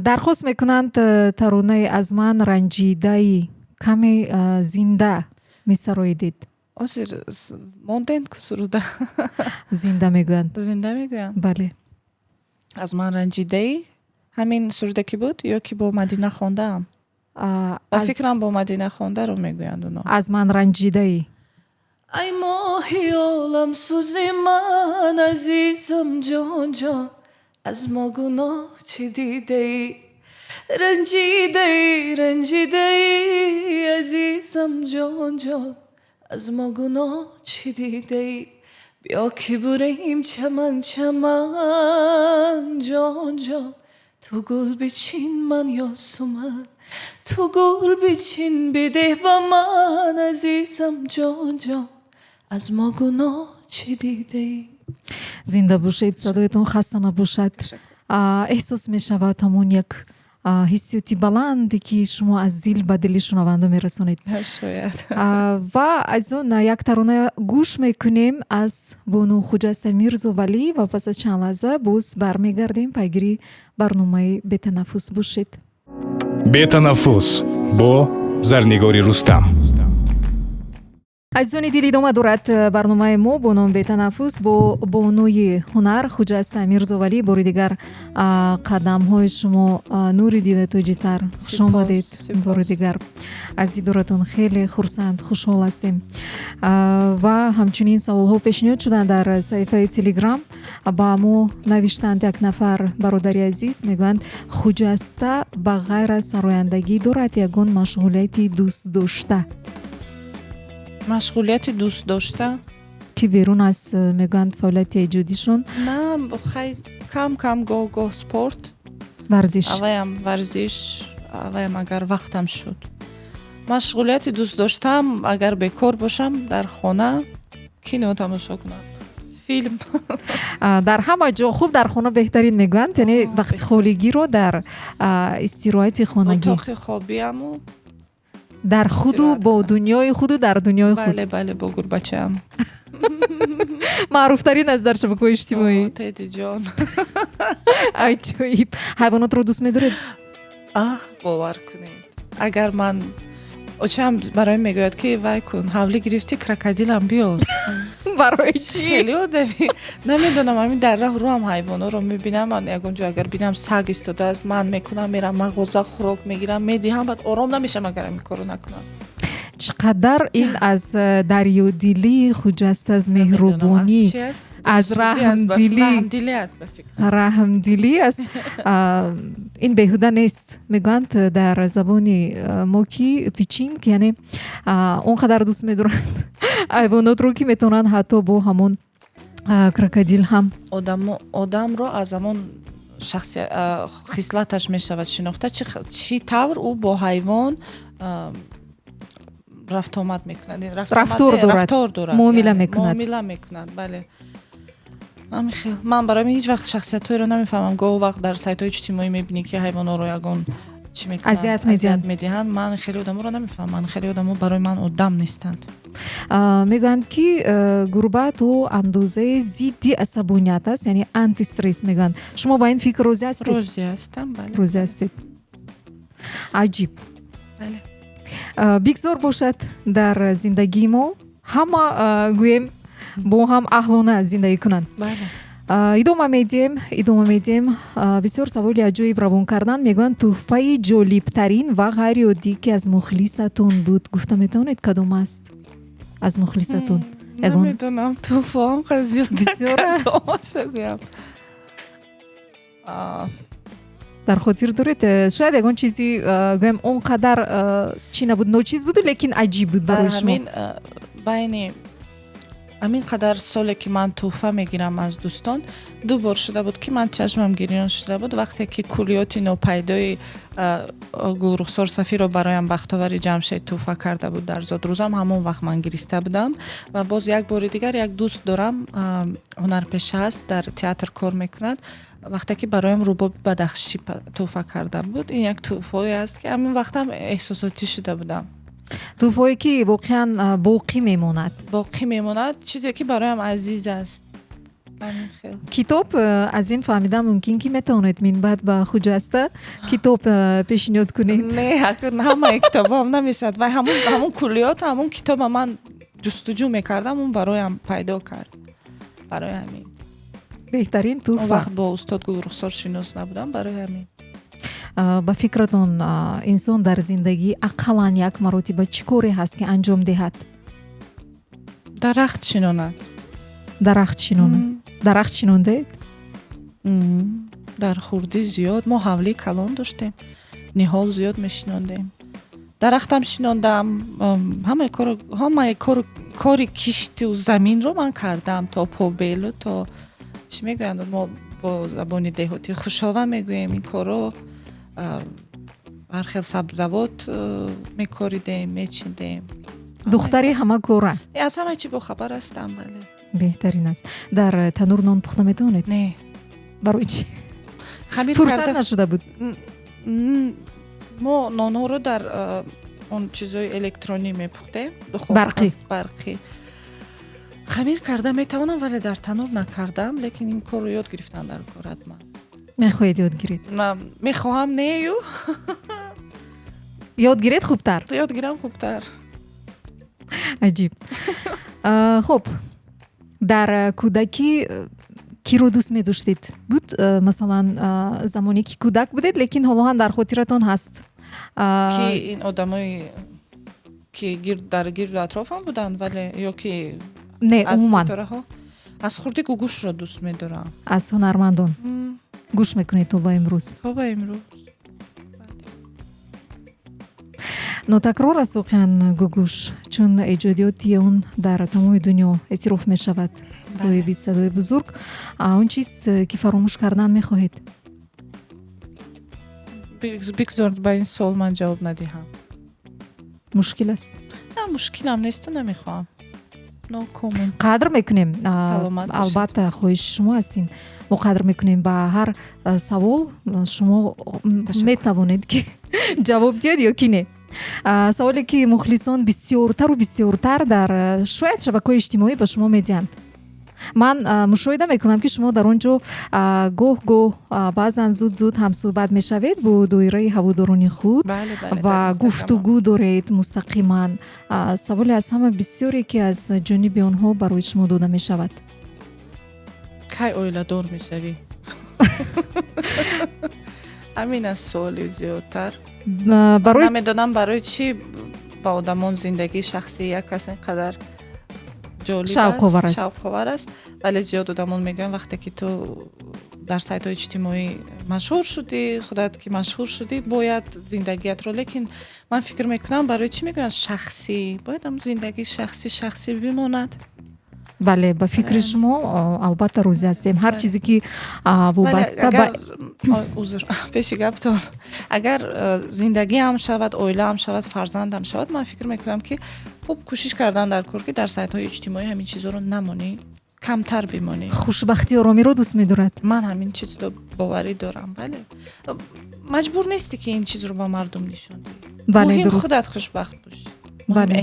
Speaker 2: Дархост мекунанд, таронаи «Аз ман ранҷидаи» каме зинда месароидед.
Speaker 3: Ҳозир мондем ку суруда.
Speaker 2: Зинда мегӯянд.
Speaker 3: Зинда мегӯянд?
Speaker 2: Бале.
Speaker 3: «Аз ман ранҷидаӣ» ҳамин суруде ки буд ё ки бо Мадина хондаам? Ба фикрам, бо Мадина хондаро мегӯянд оно.
Speaker 2: «Аз ман ранҷидаӣ».
Speaker 3: Ай моҳи оламсӯзи ман, азизам, ҷон, ҷон, аз мо гуноҳ чӣ дидаӣ, ранҷидаӣ, ранҷидаӣ, азизам, ҷон, ҷон, аз мо гуноҳ чӣ дидаӣ, биё ки бурем чаман, чаман, ҷон, ҷон, ту гул бичин, ман ёсуман, ту гул бичин, бидеҳ ба ман, азизам, ҷон, ҷон, аз мо гуноҳ чӣ дидаӣ.
Speaker 2: Зинда бошед, садоятон хаста набошад. Эҳсос мешавад ҳамон як ҳиссиёти баланде, ки шумо аз дил ба дили шунаванда мерасонед.
Speaker 3: Шояд.
Speaker 2: Ва аз он як тарона гӯш мекунем аз бону Хуҷаста Мирзовалӣ ва пас аз чанд лаҳза боз бармегардем. Пайгири барномаи «Бетанаффус» бошед.
Speaker 1: «Бетанаффус» бо Зарнигори Рустам.
Speaker 2: Азизони дил, идома дорад барномаи мо бо номи «Бетанаффус» бо бонуи ҳунар Хуҷаста Мирзовалӣ. Бори дигар қадамҳои шумо нури дида, тоҷисар, хуш омадед. Бори дигар аз дидоратон хеле хурсанд, хушҳол ҳастем. Ва ҳамчунин саволҳо пешниҳод шуданд дар саҳифаи Телеграм. Ба мо навиштанд як нафар бародари азиз, мегӯянд: «Хуҷаста ба ғайр аз сарояндагӣ дорад ягон машғулияти дӯстдошта?»
Speaker 3: Машғулияти дӯстдошта?
Speaker 2: Ки берун аз, мегӯянд, фаъолияти эҷодишон.
Speaker 3: На, хай, кам кам, гоҳ гоҳ спорт.
Speaker 2: Варзиш.
Speaker 3: Аваям варзиш, аваям агар вақтам шуд. Машғулияти дӯстдоштаам, агар бекор бошам, дар хона кино тамошо кунам, филм.
Speaker 2: Дар ҳама ҷо хуб, дар хона беҳтарин мегӯянд, яъне вақти холигиро дар истироҳати хонагӣ.
Speaker 3: Отоқи хобиаму.
Speaker 2: Дар худу бо дунёи худу дар дунёи худ.
Speaker 3: Бале, бале, бо гурбачаам.
Speaker 2: Маъруфтарин аст дар шабакаҳои иҷтимоӣ.
Speaker 3: Тедиҷон.
Speaker 2: Аҷоиб! Ҳайвонотро дӯст медоред?
Speaker 3: Аҳ, бовар кунед, агар ман очаам барои мегӯяд, ки вай кун, ҳавлӣ гирифтӣ, крокодилам биёр.
Speaker 2: Барои чӣ?
Speaker 3: Хеле одами намедонам, ҳамин дар раҳ рӯам ҳайвонҳоро мебинам. Ман ягон ҷо агар бинам, саг истодааст, ман мекунам, мерам мағоза, хӯрок мегирам, медиҳам, баъд ором намешавам, агар ҳамин корро накунам.
Speaker 2: Чӣ қадар ин аз дарёдилии Хуҷаста, аз меҳрубонӣ, аз раҳмдилӣ. Раҳмдилӣ аст. Ин беҳуда нест, мегӯянд дар забони мо, ки пичинг, яъне он қадар дӯст медоранд ҳайвонотро, ки метавонанд ҳатто бо ҳамон крокодил ҳам.
Speaker 3: Одамро аз ҳамон хислаташ мешавад шинохта, чӣ тавр ӯ бо ҳайвон рафтуомад мекунад.
Speaker 2: Рафтор дорад, муомила мекунад.
Speaker 3: Муомила мекунад, бале. Хел ман барои ҳеҷ вақт шахсиятҳоеро намефаҳмам. Гоҳ вақт дар сайтҳои иҷтимоӣ мебинӣ, ки ҳайвонҳоро ягон чӣ
Speaker 2: мекунанд,
Speaker 3: азият медиҳанд. Ман хеле одаморо намефаҳмам, ман хеле одамо барои ман одам нестанд.
Speaker 2: Мегӯянд, ки гурба то андозаи зидди асабоният аст, яъне антистресс мегӯянд. Шумо ба ин фикр розӣ ҳастед?
Speaker 3: Розӣ ҳастам, бале.
Speaker 2: Розӣ ҳастед. Аҷиб.
Speaker 3: Бале.
Speaker 2: Бигзор бошад дар зиндагии мо ҳама, гӯем, бо ҳам аҳлона зиндагӣ кунанд. Идома медиҳем, идома медиҳем. Бисёр саволи аҷоиб равон кардан. Мегӯянд, тӯҳфаи ҷолибтарин ва ғайриоддӣ, ки аз мухлисатон буд, гуфта метавонед, кадом аст аз мухлисатон?
Speaker 3: Намедонам, тӯҳфаам зиёд.
Speaker 2: Бисёр.
Speaker 3: Кадомаша гӯям?
Speaker 2: Дар хотир доред, шояд ягон чизи, гӯем, он қадар чӣ набуд, ночиз буду, лекин аҷиб буд барои шумо.
Speaker 3: Ҳамин байни ҳамин қадар соле, ки ман тӯҳфа мегирам аз дӯстон, ду бор шуда буд, ки ман чашмам гирён шуда буд, вақте ки куллиёти нопайдои Гулрухсор Сафиро бароям Бахтовари Ҷамшед тӯҳфа карда буд дар зодрӯзам. Ҳамон вақт ман гириста будам. Ва боз як бори дигар, як дӯст дорам, ҳунарпеша аст, дар театр кор мекунад, вақте ки бароям рубоби бадахшӣ тӯҳфа карда буд. Ин як тӯҳфое аст, ки ҳамин вақтам эҳсосотӣ шуда будам.
Speaker 2: Тӯҳфое, ки воқеан боқӣ мемонад.
Speaker 3: Боқӣ мемонад, чизе ки бароям азиз аст.
Speaker 2: Китоб, аз ин фаҳмидан мумкин, ки метавонед минбаъд ба Хуҷаста китоб пешниҳод кунед.
Speaker 3: Не, ҳамаи китобҳоам намешавад. Вай ҳамун куллиёт, ҳамун китоба ман ҷустуҷӯ мекардам, он бароям пайдо кард, барои ҳамин.
Speaker 2: Беҳтарин тӯҳфа.
Speaker 3: Он вақт бо устод Гулрухсор шинос набудам, барои ҳамин.
Speaker 2: Ба фикратон, инсон дар зиндагӣ ақаллан як маротиба чӣ коре ҳаст, ки анҷом диҳад?
Speaker 3: Дарахт шинонад.
Speaker 2: Дарахт шинонад. Дарахт шинондаед?
Speaker 3: Дар хурдӣ зиёд. Мо ҳавлии калон доштем, ниҳол зиёд мешинондем, дарахтам шинондам. Ҳамаи кори кишту заминро ман кардам, то побелу, то чӣ мегӯянд, мо бо забони деҳотӣ хушова мегӯем ин корро. Ҳар хел сабзавот мекоридем, мечидем.
Speaker 2: Духтари ҳама кора.
Speaker 3: Аз ҳама чӣ бохабар ҳастам, бале.
Speaker 2: Беҳтарин аст. Дар танур нон пухта метавонед?
Speaker 3: Не.
Speaker 2: Барои чӣ? Фурсат нашуда буд?
Speaker 3: Мо нонҳоро дар он чизҳои электронӣ мепухтем.
Speaker 2: Барқӣ.
Speaker 3: Барқӣ. Хамир карда метавонам, вале дар танур накардам, лекин ин корро ёд гирифтам дар кор ҳатман.
Speaker 2: Мехоҳед ёд гиред?
Speaker 3: Мехоҳам, нею.
Speaker 2: Ёд гиред, хубтар.
Speaker 3: Ёд гирам, хубтар.
Speaker 2: Аҷиб. Хуб, дар кӯдакӣ киро дӯст медоштед? Буд, масалан, замоне ки кӯдак будед, лекин ҳоло ҳам дар хотиратон ҳаст?
Speaker 3: Ки ин одамое ки дар гирду атрофам буданд, вале ё ки
Speaker 2: Не, умуман.
Speaker 3: Аз хурдӣ Гугушро дӯст медорам.
Speaker 2: Аз ҳунармандон гӯш мекунед то ба имрӯз?
Speaker 3: То ба имрӯз.
Speaker 2: Нотакрор аст воқеан Гугуш, чун эҷодиёти он дар тамоми дунё эътироф мешавад, соҳиби садои бузург. Он чиз, ки фаромӯш кардан мехоҳед?
Speaker 3: Бигзор, ба ин суол ман ҷавоб надиҳам.
Speaker 2: Мушкил аст?
Speaker 3: На, мушкилам несту, намехоҳам. No comment.
Speaker 2: Қадр мекунем, албатта, хоҳиши шумо аст ин. Мо қадр мекунем ба ҳар савол. Шумо метавонед, ки ҷавоб диҳед ё ки не. Саволе, ки мухлисон бисёртару бисёртар дар шояд шабакаҳои иҷтимоӣ ба шумо медиҳанд. Ман мушоҳида мекунам, ки шумо дар он ҷо гоҳ гоҳ, баъзан зуд зуд ҳамсӯҳбат мешавед бо доираи ҳаводорони худ ва гуфтугӯ доред мустақиман. Саволе аз ҳама бисёре, ки аз ҷониби онҳо барои шумо дода мешавад?
Speaker 3: Кай оиладор мешавӣ? Ҳамин аст суоли зиёдтар. Намедонам, барои чӣ ба одамон зиндагии шахсии як кас ин қадар ҷолиб, шавқовар аст, вале зиёд одамон мегӯянд, вақте ки ту дар сайтҳои иҷтимоӣ машҳур шудӣ, худат ки машҳур шудӣ, бояд зиндагиятро. Лекин ман фикр мекунам, барои чӣ мегӯянд шахсӣ? Бояд ам зиндагии шахсӣ шахсӣ бимонад.
Speaker 2: Бале, ба фикри шумо албатта розӣ ҳастем. Ҳар чизе, ки вобаста ба
Speaker 3: Узр, пеши гаптон. Агар зиндагиам шавад, оилаам шавад, фарзандам шавад, ман фикр мекунам, ки хуб кӯшиш кардан дар кор, ки дар сайтҳои иҷтимоӣ ҳамин чизҳоро намонӣ, камтар бимонӣ.
Speaker 2: Хушбахтӣ оромиро дӯст медорад.
Speaker 3: Ман ҳамин чизро боварӣ дорам, бале. Маҷбур нестӣ, ки ин чизро ба мардум нишон диҳӣ. Муҳим худат хушбахт бошӣ,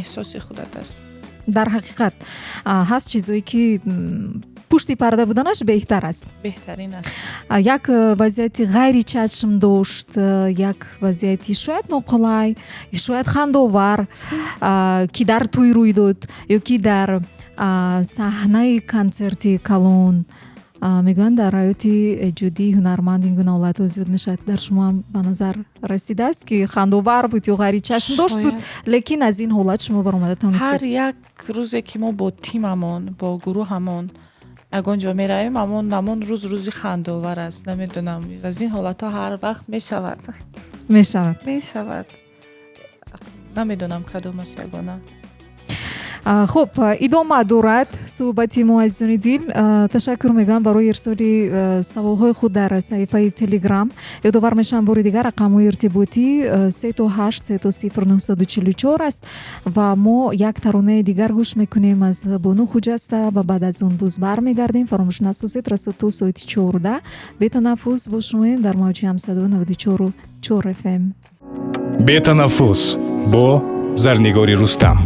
Speaker 3: эҳсоси худат аст.
Speaker 2: Дар ҳақиқат, ҳаст чизое, ки пушти парда буданаш беҳтар аст.
Speaker 3: Беҳтарин аст.
Speaker 2: Як вазъияти ғайричашм дошт, як вазъияти шояд ноқулай, шояд хандовар, ки дар тӯй рӯй дод ё ки дар саҳнаи консерти калон. Мегӯянд, дар ҳаёти эҷодии ҳунарманд ин гуна ҳолатҳо зиёд мешавад. Дар шумо ҳам ба назар расидааст, ки хандовар буд ё ғайричашмдошт буд, лекин аз ин ҳолат шумо баромада тавонистед?
Speaker 3: Ҳар як рӯзе, ки мо бо тимамон, бо гурӯҳамон. Ягон ҷо меравем, ҳамон рӯз рӯзи хандаовар аст. Намедонам, аз ин ҳолатҳо ҳар вақт мешавад.
Speaker 2: Мешавад.
Speaker 3: Мешавад. Намедонам, кадомаш ягона.
Speaker 2: Хуб, идома дорад суҳбати мо, азизони дил. Ташаккур мегӯям барои ирсоли саволҳои худ дар саҳифаи Телеграм. Ёдовар мешавам бори дигар, рақамҳои иртиботӣ 3 8 0 0 944 аст ва мо як таронаи дигар гӯш мекунем аз бону Хуҷаста ва баъд аз он боз бармегардем. Фаромӯш насозед, расо то соати 14 бетанаффус бо шумоем дар мавҷи Ҳамсадо 94,4 FM.
Speaker 1: Бетанаффус бо Зарнигори Рустам.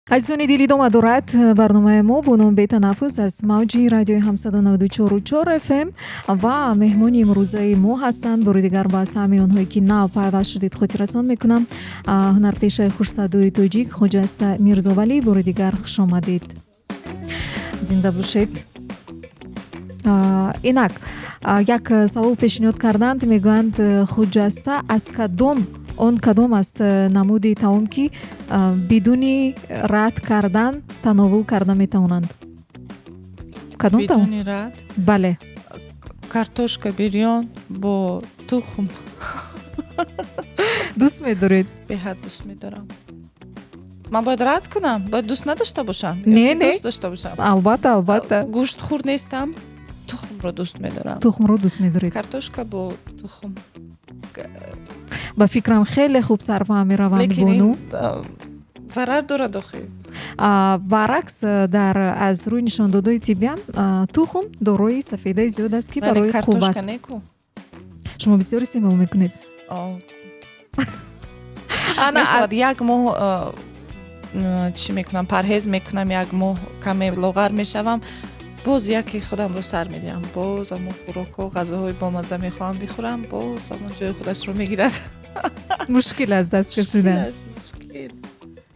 Speaker 2: Азизони дил, идома дорад барномаи мо бо номи «Бетанаффус» аз мавҷи радиои Ҳамсадо 94,4 FM ва меҳмони имрӯзаи мо ҳастанд, бори дигар ба самъи онҳое ки нав пайваст шудед хотиррасон мекунам, ҳунарпешаи хушсадои тоҷик Хуҷаста Мирзовалӣ. Бори дигар хуш омадед, зинда бошед. Инак як савол пешниҳод карданд, мегӯянд, Хуҷаста аз кадом он кадом аст намуди таом, ки бидуни рад кардан тановул карда метавонанд? Кадом таом?
Speaker 3: Бидуни рад?
Speaker 2: Бале.
Speaker 3: Картошка бирён бо тухм.
Speaker 2: Дӯст медоред?
Speaker 3: Беҳад дӯст медорам. Ман бояд рад кунам? Бояд дӯст надошта бошам?
Speaker 2: Не, не.
Speaker 3: Дӯст дошта бошам?
Speaker 2: Албатта, албатта.
Speaker 3: Гӯштхӯр нестам, тухмро дӯст медорам.
Speaker 2: Тухмро дӯст медоред.
Speaker 3: Картошка бо тухм.
Speaker 2: Ба фикрам, хеле хуб сарфаҳм мераванд, бону.
Speaker 3: Зарар дорад охи.
Speaker 2: Баръакс, дар аз рӯи нишондодҳои тиббиам тухм дорои сафедаи зиёд аст, ки барои қувват. Шумо бисёр истеъмол мекунед?
Speaker 3: Мешавад, як моҳ чӣ мекунам, парҳез мекунам, як моҳ каме лоғар мешавам, боз яке худамро сар медиҳам, боз ҳамон хӯрокҳо, ғазоҳои бомазза мехоҳам бихӯрам, боз ҳамон ҷои худашро мегирад.
Speaker 2: Мушкил аст даст кашидан.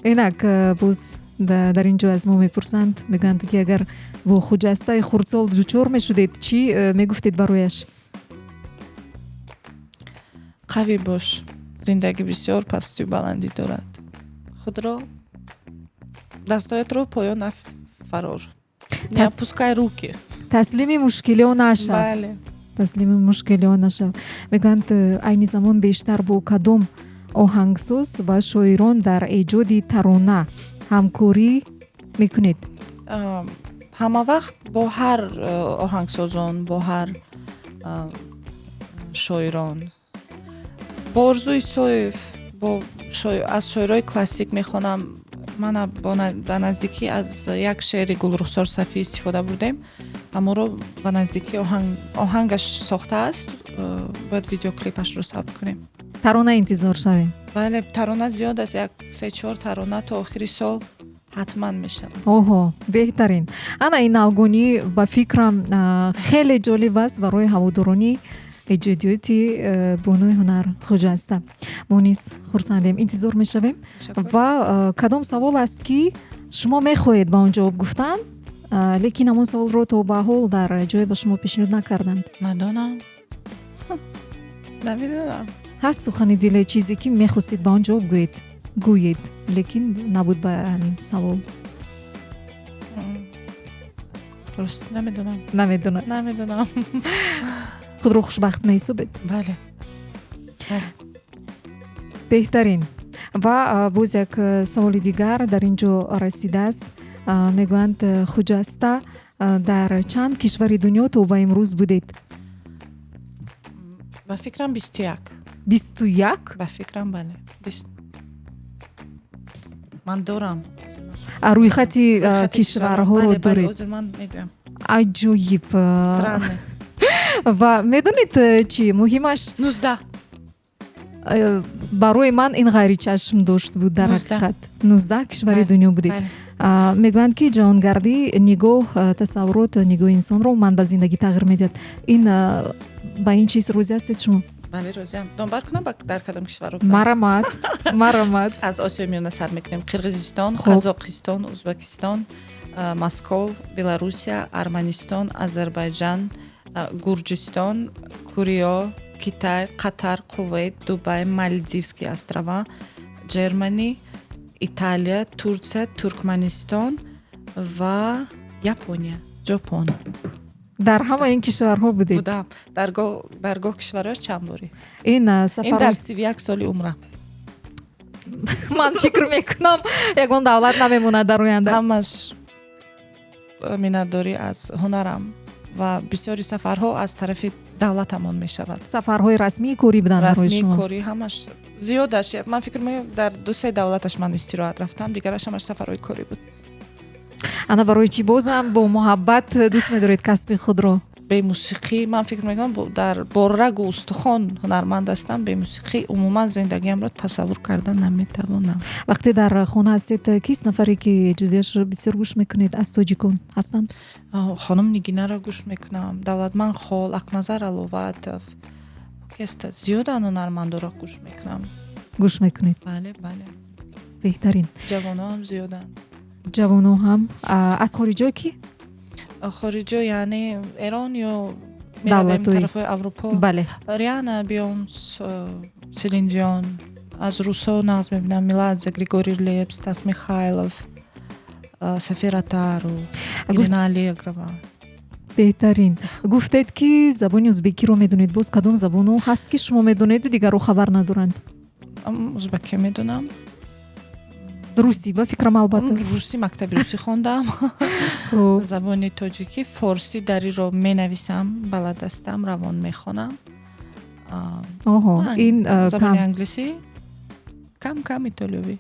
Speaker 2: Инак боз дар ин ҷо аз мо мепурсанд, мегӯянд, ки агар бо Хуҷастаи хурдсол дучор мешудед, чӣ мегуфтед барояш?
Speaker 3: Қавӣ бош, зиндагӣ бисёр пастию баландӣ дорад, худро, дастҳоятро поён нафарор, не опускай руки.
Speaker 2: Таслими мушкилиҳо нашав.
Speaker 3: Бале.
Speaker 2: Таслими мушкилиҳо нашав. Мегӯянд, айни замон бештар бо кадом оҳангсоз ва шоирон дар эҷоди тарона ҳамкорӣ мекунед?
Speaker 3: Ҳама вақт бо ҳар оҳангсозон, бо ҳар шоирон, бо Орзу Исоев, бо аз шоирои классик мехонам. Мана ба наздикӣ аз як шеъри Гулрухсор Сафӣ истифода бурдем, ҳамонро ба наздикӣ оҳангаш сохтааст, бояд видеоклипашро сабт кунем.
Speaker 2: Тарона интизор шавем.
Speaker 3: Бале, тарона зиёд аст, як се чор тарона то охири сол ҳатман мешавад.
Speaker 2: Оҳо, беҳтарин. Ана ин навгонӣ, ба фикрам, хеле ҷолиб аст барои ҳаводорони эҷодиёти бонуи ҳунар Хуҷаста. Мо низ хурсандем, интизор мешавем. Ва кадом савол аст, ки шумо мехоҳед ба он ҷавоб гуфтан, лекин ҳамон саволро то ба ҳол дар ҷое ба шумо пешниҳод накарданд?
Speaker 3: Надонам, намедонам.
Speaker 2: Ҳаст сухани диле, чизе ки мехостед ба он ҷавоб гӯед, лекин набуд ба ҳамин савол?
Speaker 3: Рост, намедонам.
Speaker 2: Намедонад.
Speaker 3: Намедонам.
Speaker 2: Худро хушбахт меҳисобед?
Speaker 3: Бале.
Speaker 2: Беҳтарин. Ва боз як саволи дигар дар ин ҷо расидааст, мегӯянд, Хуҷаста дар чанд кишвари дунё то ба имрӯз будед?
Speaker 3: Ба фикрам, 21.
Speaker 2: 21?
Speaker 3: Ба фикрам, бале, ман дорам.
Speaker 2: Рӯйхати кишварҳоро доред?
Speaker 3: Ман мегӯям.
Speaker 2: Аҷоиб.
Speaker 3: Страны.
Speaker 2: Ва медонед, чӣ муҳимаш?
Speaker 3: 19.
Speaker 2: Барои ман ин ғайричашм дошт буд дар ҳақиқат. 19 кишвари дунё будед. Мегӯянд, ки ҷаҳонгардӣ нигоҳ, тасаввурот, нигоҳи инсонро умуман ба зиндагӣ тағйир медиҳад. Ин ба ин чиз розӣ ҳастед шумо?
Speaker 3: Бале, розиам. Номбар кунам, дар кадом кишварро?
Speaker 2: Марамат, марамат.
Speaker 3: Аз Осиёи Миёна сар мекунем: Қирғизистон, Қазоқистон, Ӯзбекистон, Москов, Беларусия, Арманистон, Озарбойҷан, Гурҷистон, Корея, Китай, Қатар, Кувайт, Дубай, Мальдивские острова, Ҷермани, Италия, Турсия, Туркманистон ва Япония, Ҷопон.
Speaker 2: Дар ҳама ин кишварҳо будед?
Speaker 3: Будам, дар гоҳ кишварҳош чанд борӣ.
Speaker 2: Ин
Speaker 3: Ин
Speaker 2: сафар
Speaker 3: дар 31 соли умрам.
Speaker 2: Ман фикр мекунам, ягон давлат намемонад дар оянда.
Speaker 3: Ҳамаш миннатдорӣ аз ҳунарам ва бисёри сафарҳо аз тарафи давлатамон мешавад.
Speaker 2: Сафарҳои расмии корӣ буданд барои
Speaker 3: Расмии
Speaker 2: шумо?
Speaker 3: корӣ ҳамаш, зиёдаш. Ман фикр мекунам, дар ду-се давлаташ ман истироҳат рафтам, дигараш ҳамаш сафарҳои корӣ буд.
Speaker 2: Ана барои чӣ бозам бо муҳаббат дӯст медоред касби худро?
Speaker 3: Бемусиқӣ, ман фикр мекунам, дар бо рагу устухон ҳунарманд ҳастам. Бемусиқӣ умуман зиндагиамро тасаввур карда наметавонам.
Speaker 2: Вақте дар хона ҳастед, кист нафаре, ки эҷодиашро бисёр гӯш мекунед? Аз тоҷикон ҳастанд?
Speaker 3: Хонум Нигинаро гӯш мекунам, Давлатманд Хол, Ақназар Аловатов кеста, зиёдан ҳунармандоро гӯш мекунам.
Speaker 2: Гӯш мекунед?
Speaker 3: Бале.
Speaker 2: Беҳтарин.
Speaker 3: Ҷавоно ҳам зиёданд.
Speaker 2: Ҷавоно ҳам. Аз хориҷо ки?
Speaker 3: Хориҷо, яъне Эрон ё меравем
Speaker 2: Давлатҳои-
Speaker 3: тарафҳои Аврупо?
Speaker 2: Бале.
Speaker 3: Риана, Бейонс, Селин Дион. Аз русо нағз мебинам Меладзе, Григорий Лепс, Стас Михайлов, София Ротару, Ирина Аллегрова.
Speaker 2: Беҳтарин. Гуфтед, ки забони узбекиро медонед. Боз кадом забоно ҳаст, ки шумо медонеду дигарро хабар надоранд?
Speaker 3: Узбекӣ медонам.
Speaker 2: Русӣ, ба фикрам, албатта.
Speaker 3: Русӣ, мактаби русӣ хондам. Забони тоҷикӣ, форсӣ, дариро менависам, балад ҳастам, равон мехонам.
Speaker 2: Оҳо, ин
Speaker 3: Забони
Speaker 2: кам.
Speaker 3: англисӣ кам кам, итолиёвӣ.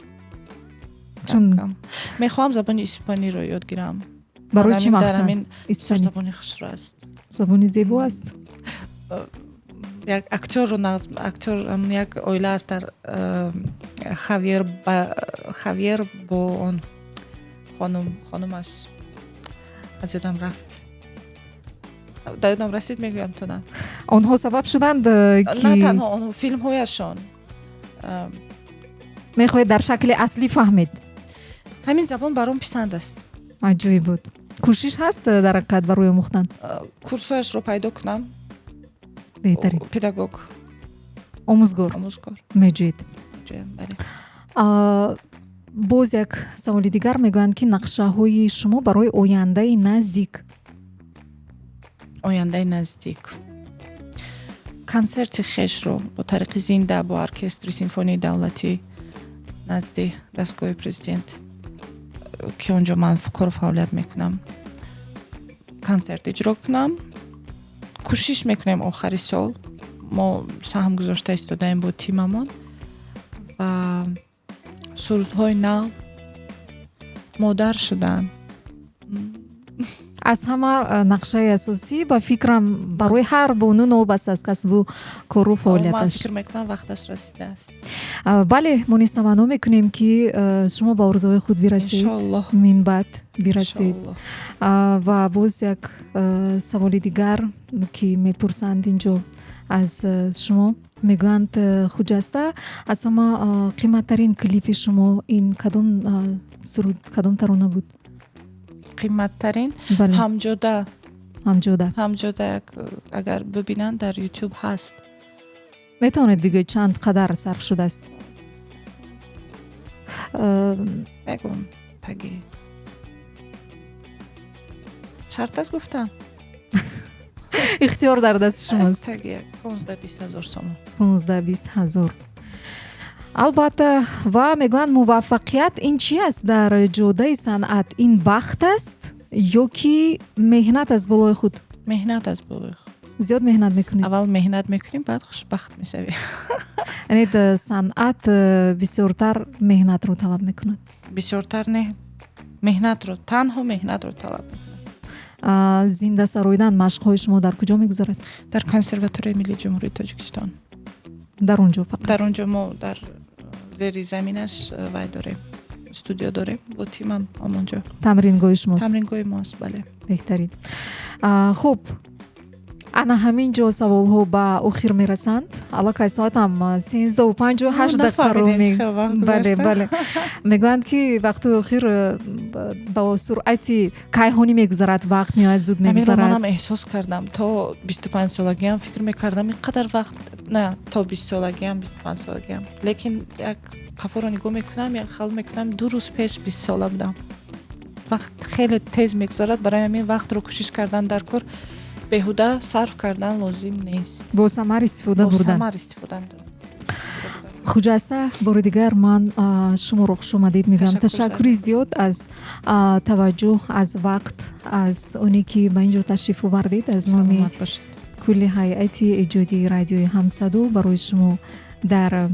Speaker 2: Чун-
Speaker 3: Кам мехоҳам забони испаниро ёд гирам.
Speaker 2: Барои чӣ
Speaker 3: Дар
Speaker 2: мақсад?
Speaker 3: ҳамин
Speaker 2: Испани?
Speaker 3: Забони хушрӯ аст.
Speaker 2: Забони зебо аст.
Speaker 3: Як актёрро нағз, актёр, як оила аст дар Хавьер, Хавьер бо он хонум, хонумаш аз ёдам рафт, дар ёдам расид, мегӯям тона.
Speaker 2: Онҳо сабаб шуданд, ки
Speaker 3: На танҳо онҳо, филмҳояшон.
Speaker 2: Мехоҳед дар шакли аслӣ фаҳмед?
Speaker 3: Ҳамин забон баром писанд аст.
Speaker 2: Аҷоиб буд. Кӯшиш ҳаст дар ҳақиқат барои омӯхтан?
Speaker 3: Курсҳояшро пайдо кунам.
Speaker 2: Беҳтарин.
Speaker 3: Педагог.
Speaker 2: Омӯзгор.
Speaker 3: Омӯзгор.
Speaker 2: Меҷӯед?
Speaker 3: Меҷӯям, бале.
Speaker 2: Боз як саволи дигар. Мегӯянд, ки нақшаҳои шумо барои ояндаи наздик?
Speaker 3: Ояндаи наздик, консерти хешро бо тариқи зинда бо оркестри симфонияи давлатӣ назди дастгоҳи президент, ки он ҷо ман кору фаъолият мекунам, консерт иҷро кунам. Кӯшиш мекунем, охари сол мо саҳм гузошта истодаем бо тимамон ва сурудҳои нав, модар шудан.
Speaker 2: Аз ҳама нақшаи асосӣ, ба фикрам, барои ҳар бону, новобаста аз касбу кору
Speaker 3: Ман
Speaker 2: фаъолияташ.
Speaker 3: фикр мекунам, вақташ расидааст.
Speaker 2: Бале, мо низ таманно мекунем, ки шумо ба орзуҳои худ бирасед.
Speaker 3: Иншоаллоҳ.
Speaker 2: Минбаъд бирасед.
Speaker 3: Иншоаллоҳ.
Speaker 2: Ва боз як саволи дигар, ки мепурсанд инҷо аз шумо. Мегӯянд, Хуҷаста, аз ҳама қиматтарин клипи шумо ин кадом суруд, кадом тарона буд?
Speaker 3: Қиматтарин?
Speaker 2: Бале.
Speaker 3: Ҳамҷода.
Speaker 2: Ҳамҷода.
Speaker 3: Ҳамҷода, як агар бибинанд, дар Ютуб ҳаст.
Speaker 2: Метавонед бигӯед, чанд қадар сарф шудааст?
Speaker 3: Ягон таги шарт аст гуфтан?
Speaker 2: Ихтиёр дар дасти шумост.
Speaker 3: Таги як 15-20 ҳазор сомон.
Speaker 2: 15-20 ҳазор, албатта. Ва мегӯянд, муваффақият ин чи аст дар ҷодаи санъат? Ин бахт аст ё ки меҳнат аз болои худ?
Speaker 3: Меҳнат аз болои худ.
Speaker 2: Зиёд меҳнат мекунед?
Speaker 3: Аввал меҳнат мекунем, баъд хушбахт мешавем.
Speaker 2: Яъне санъат бисёртар меҳнатро талаб мекунад?
Speaker 3: Бисёртар не, меҳнатро, танҳо меҳнатро талаб мекунад.
Speaker 2: Зинда сароидан, машқҳои шумо дар куҷо мегузарад?
Speaker 3: Дар Консерваторияи миллии Ҷумҳурии Тоҷикистон.
Speaker 2: Дар он ҷо фақат?
Speaker 3: Дар он ҷо мо дар зери заминаш вай дорем, студия дорем бо тимам ҳамонҷо.
Speaker 2: Тамрингоҳи шумост?
Speaker 3: Тамрингоҳи мост, бале.
Speaker 2: Беҳтарин. Хуб, ана ҳамин ҷо саволҳо ба охир мерасанд. Аллакай соатам 13:58 дақиқаро. Бале, бале, мегӯянд, ки вақтҳои охир ба суръати кайҳонӣ мегузарад вақт, ниҳоят зуд мегузарад.
Speaker 3: Манам эҳсос кардам. То 25-солагиам фикр мекардам, ин қадар вақт на, то 20-солагиам, 25-солагиам, лекин як қафоро нигоҳ мекунам, як хал мекунам, 2 рӯз пеш 20-сола будам. Вақт хеле тез мегузарад, барои ҳамин вақтро кӯшиш кардан дар кор, беҳуда сарф кардан лозим нест.
Speaker 2: Бо самар истифода бурдан.
Speaker 3: Самар истифода.
Speaker 2: Хуҷаста, бори дигар ман шуморо хушомадед мегӯям. Ташаккури зиёд аз таваҷҷӯҳ, аз вақт, аз оне ки ба ин ҷо ташриф овардед. Аз номи кулли ҳайати эҷодии Радиои Ҳамсадо барои шумо дар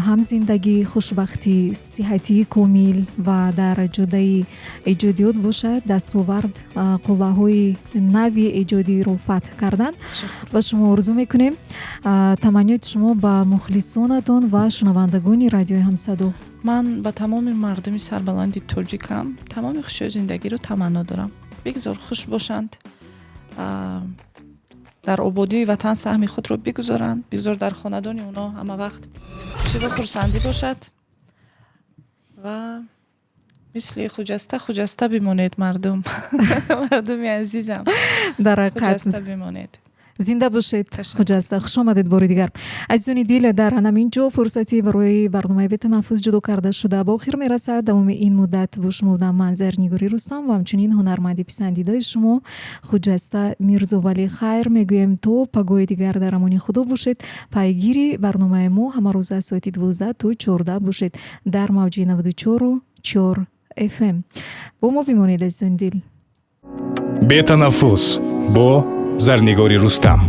Speaker 2: ҳам зиндагӣ хушбахтӣ, сиҳатии комил ва дар ҷодаи эҷодиёт бошад дастовард, қуллаҳои нави эҷодиро фатҳ кардан ба шумо орзу мекунем. Таманниёти шумо ба мухлисонатон ва шунавандагони Радиои Ҳамсадо?
Speaker 3: Ман ба тамоми мардуми сарбаланди тоҷикам тамоми хушиҳои зиндагиро таманно дорам. Бигзор хуш бошанд, дар ободии ватан саҳми худро бигузоранд. Бигзор дар хонадони онҳо ҳама вақт хушӣ ва хурсандӣ бошад ва мисли Хуҷаста хуҷаста бимонед, мардум, мардуми азизам.
Speaker 2: Дар ҳақиқат.
Speaker 3: Хуҷаста бимонед.
Speaker 2: Зинда бошед, Хуҷаста. Хуш омадед бори дигар. Азизони дил, дар ҳамин ҷо фурсати барои барномаи «Бетанаффус» ҷудо карда шуда ба охир мерасад. Давоми ин муддат бо шумо будам ман, Зарнигори Рустам, ва ҳамчунин ҳунарманди писандидаи шумо Хуҷаста Мирзовалӣ. Хайр мегӯем то пагоҳи дигар, дар амони Худо бошед. Пайгири барномаи мо ҳамарӯза соати 12 то 14 бошед дар мавҷи 94,4 FM. Бо мо бимонед, азизони дил.
Speaker 1: «Бетанаффус» бо Зарнигори Рустам.